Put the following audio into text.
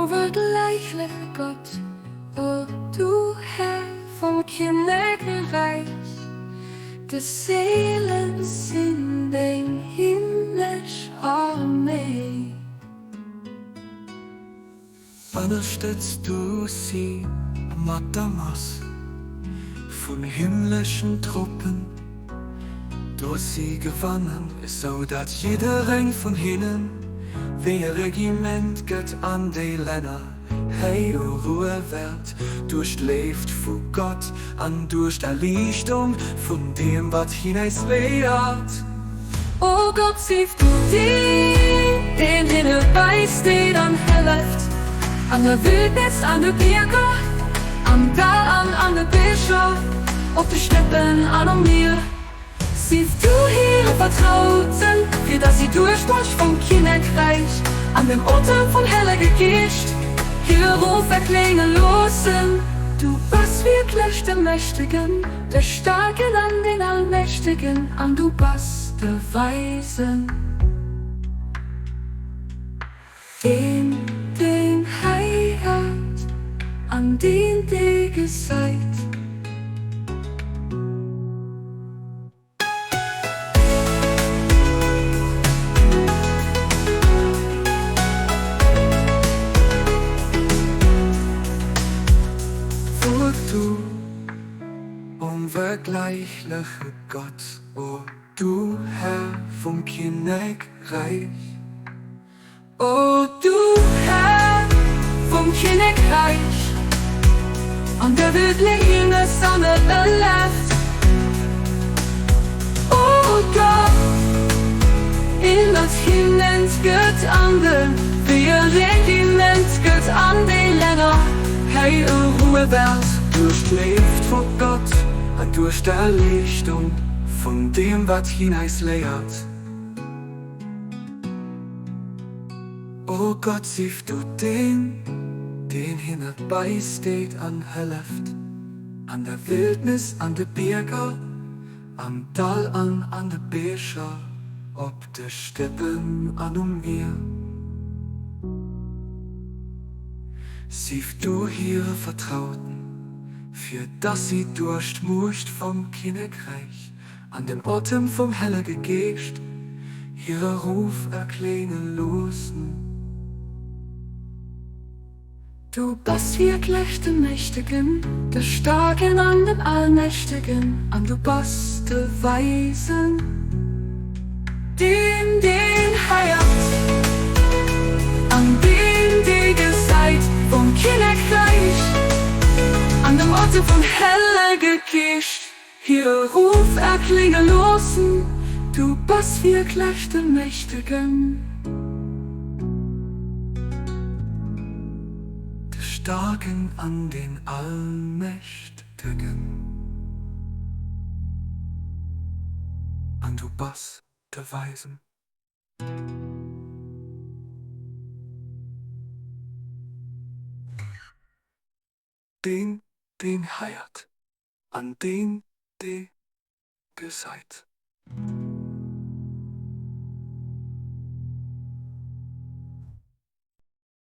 Onvergläichleche Gott, o du Här vum Kinnekreich, de Seelen sinn deng himmlesch Arméi. Ënnerstëtz du si mat der Mass vun himmleschen Truppen, do si gewannen, esou datt jiddereng vun hinnen wéi e Regiment gëtt an déi Länner héi Ruhe wäert, duerch d'Léift vu Gott an duerch d'Erliichtung vun deem, wat hien äis léiert. O Gott, sief du deen, deen hinne bäisteet an hëlleft, an der Wildnis, an de Bierger, am Dall an an de Bierger, op de Steppen an um Mier. Sief du hire Vertrauten, fir datt si duerch d'Muecht vum Kinnekräich an dem Otem vum Hellege Geescht hire Ruf erklénge loossen. Du bass wierklech de Mächtegen, De Staarken an den Allmächtegen, an du bass de Weisen. Deen, deen héiert an deen, dee gesäit. Wou du. Onvergläichleche Gott, o du Här vum Kinnekräich. O du Här vum Kinnekräich, an der Wildnis an der Left. O Gott, ënnert hinnen gëtt an de wéi e Regiment gëtt an déi Länner hei e Ruhewert. Duerch d'Léift vu Gott an duerch d'Erliichtung vun deem, wat hien äis léiert. O Gott, sief du deen, deen hinne bäisteet an hëlleft, an der Wildnis, an de Bierger, am Dall an an de Bierger, op de Steppen an um Mier. Sief du hire Vertrauten, fir dass si duerch d'Muecht vum Kinnekräich an dem Otem vum Hellege Geescht hire Ruf erklénge loossen. Du bass wierklech de Mächtegen, de Staarken an den Allmächtegen, an du bass de Weisen, deen, deen héiert an deen, dee gesäit, vum Kinnekräich an dem Otem vum Hellege Geescht hire Ruf erklénge loossen. Du bass wierklech de Mächtegen. De Staarken an den Allmächtegen. An du bass de Weisen. Deen, deen heiert, an deen, dee gesäit.